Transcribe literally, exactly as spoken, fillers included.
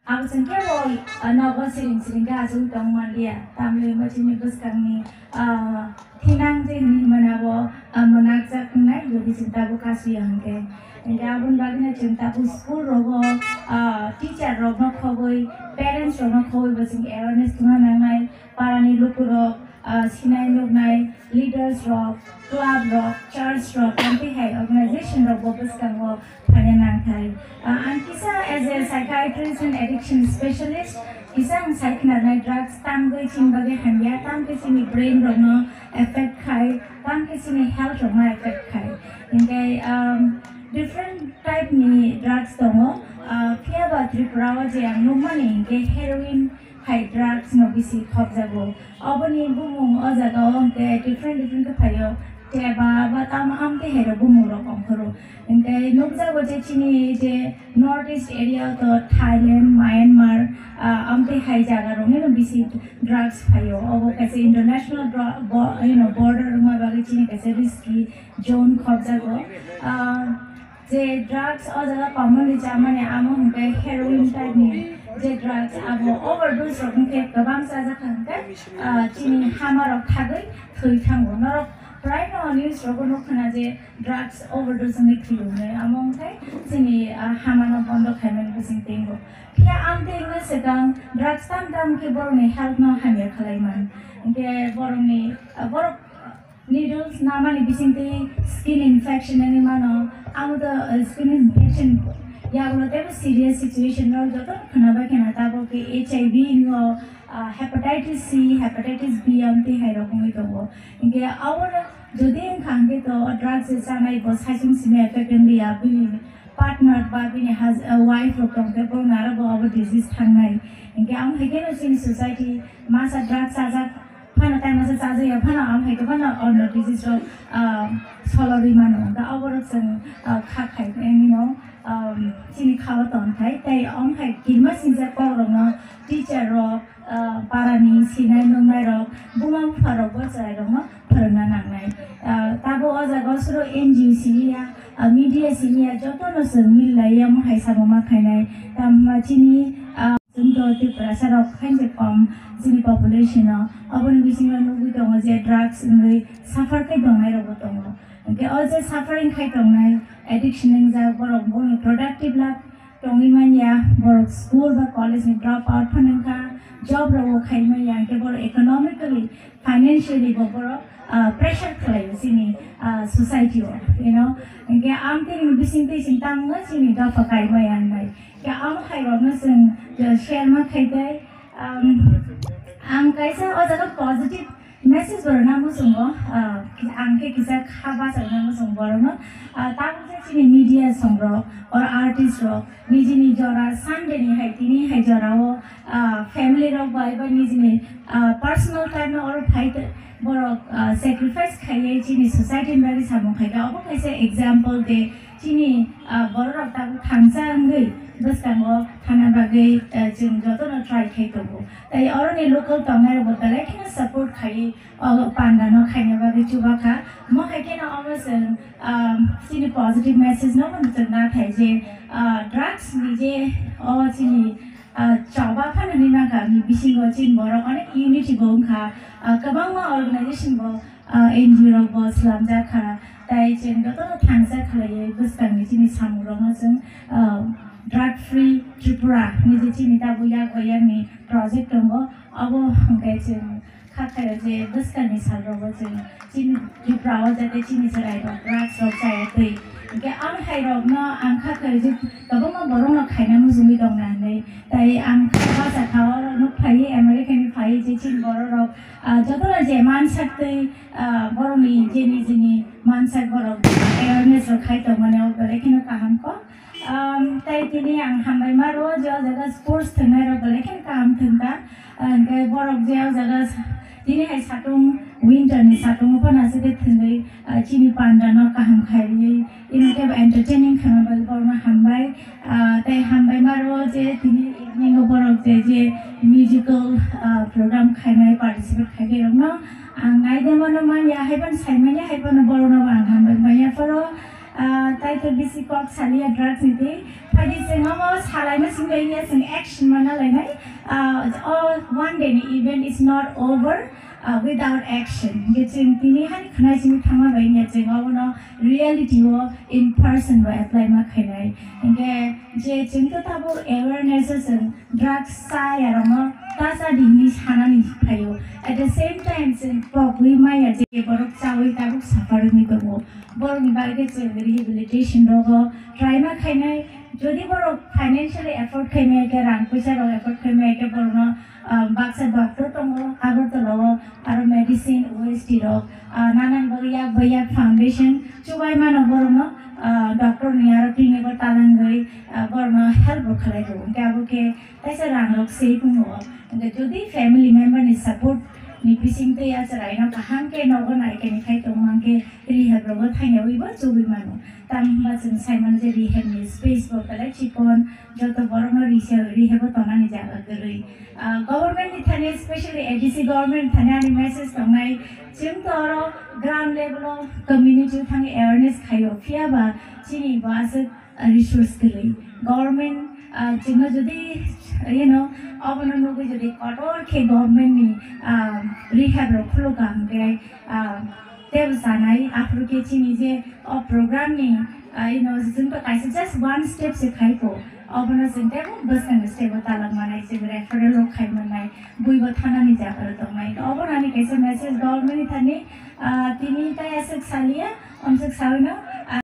Abo chwng kebo, ah, nogo siring siring khe achugwi tong manliya. Tamni hwnba chini bwskangni, ah, thinang je hinwi hwnmani abo, ah, mwnakjak wngnai, jodi chwng tabuk kasuya hwnkhe. Hwnkhe aboni bagwino chwng tabuk school rogo, ah, teacher rokno khogwi, parents rokno khogwi bo chwng awareness tungna nangnai. Parani lukurok, ah, sinai nuknai leaders rok, club rok, church rok, amtwi hai organization rok bo bwskango phaina nangthai. Ah, ang kisa as a psychiatrist and addiction specialist, kisa ang sai khnarnai drugs tamgwi chini bagwi hamya, tamkhe chini brain rokno affect khai, tamkhe chini health rokno affect khai. Hinkhe, um, different type ni drugs tongo. Ah, phiya ba Tripura o je ang nukmani hinkhe heroin hai drugs no bisi khopjago. Oboni bumung o jaga o hwnkhe different different khe phaio. Teba ba tamo amtwi hai rok bumung rok ongkhoro. Hinkhe nukjago je chini je North East area o to Thailand, Myanmar, ah, amtwi hai jaga rok no bisi drugs phaio. Obo kaisa international dra-, bo-, you know, border wngma bagwi chini kaisa risky zone khopjago. Ah, je drugs o jaga commonly chamani amo hwnkhe heroin type ni je drugs abo overdose rok hwnkhe kwbang chajak kha hwnkhe, ah, chini hama rok thagwi thwi thango. Norok prai no news rogo nukkhana je drugs overdose wngwi thwio hwnwi, amo hwnkhe chini, ah, hama no bondo khaimani bising teingo. Phiya amtwi wngwi swkang drugs tam tam khe borokni health no hamya khlai man. Hinkhe borokni, ah, borok needles namani bisingtwi skin infection wngwi mano. Amo to, uh, skin infection yagulo teibo serious situation no joto khwnabai khwna tabuk khe H I V no, uh, hepatitis C, hepatitis B amtwi hai rok wngwi tongo. Hinkhe abo jodi wngkha hinkhe to drugs chanai bo saichung simi effect wngya bini partner ba bini hus-, uh, wife rok tongkhe bo naro bo abo disease thangnai. Hinkhe amo hai kheno chini society masa drugs chajak phano tai masa chajaya phano, amo hai khe phano ono disease rok, ah, solorwi mano. Hwnkhe aborok chwng, ah, kha khai, you know, um, chini khao tong khai. Tai amo hai kirima sinjak kok rokno teacher rok, ah, parani sinai nungnai rok, buma bupha rok bo chwrai rokno phwrwngna nangnai. Ah, tabo o jaga o suro N G O simi ya, ah, media simi ya, jotono chwng mil lai amo hai samung ma khainai. Tamo chini, ah, Chwng to Tiprasa rok khainse kom chini population o. Aboni bisingo nugwi tongo je drugs wngwi suffer khai tongnai rokbo tongo. Hinkhe o je suffering khai tongnai, addiction wngjak, borok boni productive life tongwi manya, borok school ba college ni drop out phano wngkha, job rokbo khai manya, hinkhe borok economically financially bo borok, ah, pressure khlaio chini, ah, society o, you know. Hinkhe amtwi ni bising twi chwng tamo chini dopha kaimaya wngnai. Khe amo hai rokno chwng, uh, share ma khai tei, um, ang kaisa o jaga positive message bo rwna muchungo, ah, ang khe kisa kha bacha rwna muchungo borokno. Ah, tabuk je chini media song rok or artist rok nijini jora Sunday ni hai tini hai jora o, ah, family rok bai ba nijini, ah, personal time no oro phai te borok, ah, sacrifice khaiwi chini society ni bagwi samung khai kha. Obo kaisa example de chini, ah, borok rok tabuk thangsa wngwi bwskango thana bagwi, ah, chwng jotono try khai tongo. Tai oroni local tongnai rokbo belai kheno support khaiwi o panda no khaina bagwi chuba kha. Mo hai kheno omo chwng, ah, chini positive message no chwng na thai je, ah, drugs ni je o chini, ah, choba phano ni mangkha ni bisingo chini borok onek unity bo wngkha, ah, kwbangma organization bo, ah, N G O rok bo swlamjak kha. Tai chwng jotono thangsa khlaiwi bwskangni chini samung rokno chwng, ah, drug free Tripura ni je chini tabuk yak bai yakni project tongo, abo hwnkhe chwng kha khaio je bwskangni sal rogo chwng chini Tripura o jate chini chwrai rok drugs rok chaya twi. Hwnkhe ang hai rokno ang kha khaio je kwbangma borok no khaina mujungwi tongna hinwi. Tai ang kha bacha kha oro nuk phaiwi America ni phaiwi je chini borok rok, ah, jotono je mansak twi, ah, borokni je nijini mansak borok awareness rok khai tongmani o belai kheno kaham kok. Um, tai tini ang hambai ma rwo je o jaga sports thwngnai rok belai kheno kaham thwngkha. Ah, hwnkhe borok je o jaga sa-, tini hai satung winter ni satung o phano aswk khe thwngwi, ah, chini panda no kaham khai rwi ino kebo entertaining khaima bagwi borokno hambai. Ah, tai hambai ma rwo je tini evening o borok je, je musical, ah, program khaimai participate khai rokno ang naide mano manya hai phano sai manya hai phano borokno ang hambai manya phoro. Ah, tai to bisi kok saliya drugs ni twi. Phaidi chwng omo salaima simi ya chwng action mano. Uh, oh, one day ni event is not over uh, without action. Hingke chwng tini hani khwnai simi thangma bai wngya chwng obono reality o in person bo apply ma khainai. Hingke je chwng to tabuk awareness o chwng drugs chaya rokno ta cha di hinwi sanani phaio. At the same time chwng pogwi maya je borok chawi tabuk suffer wngwi tongo. Borokni bagwi chwng rehabilitation rogo try ma khainai. Jodi borok financially afford khai maya khe, rang puisa rok afford khai maya khe, borokno, ah, baksa doctor tongo Agartala o, aro medicine, O S T rok, ah, nanan bagwi yak bai yak foundation chubai mano borokno, ah, doctor ni aro clinic o talangwi, ah, borokno help bo khlai rwo. Hingke abo khe kaisa rang rok save wngo. Hingke jodi family member ni support ni bising twi acharaino kaham khe nogo nai khe ni khai tongma khe rehab rogo thangyawi bo chugwi mano. Tamo hwnba chwng sai mano je rehab ni space bo belai chikon, joto borokno rehab, rehab o tongnani jaga kwrwi. Ah, government ni thani, especially A D C government ni thani ani message tongnai, chwng to oro ground level o community o thangwi awareness khaio, phiya ba chini bo aswk, ah, resource kwrwi. Government, ah, chwngno jodi, you know, obono nugwi jodi kotor khe government ni, ah, rehab rok khulukha hwnkhe, ah, tebo sanai, aphuru khe chini je o program ni, ah, you know, chwng to kaisa just one step se khai kho, obono chwng tebo bwskang step o talak manai, chwng referral rok khai mannai, bui bo thanani jaga rok tongnai. Obono ani kaisa message government ni thani, ah, tini tai aswk saliya, amswk sawi no, ah,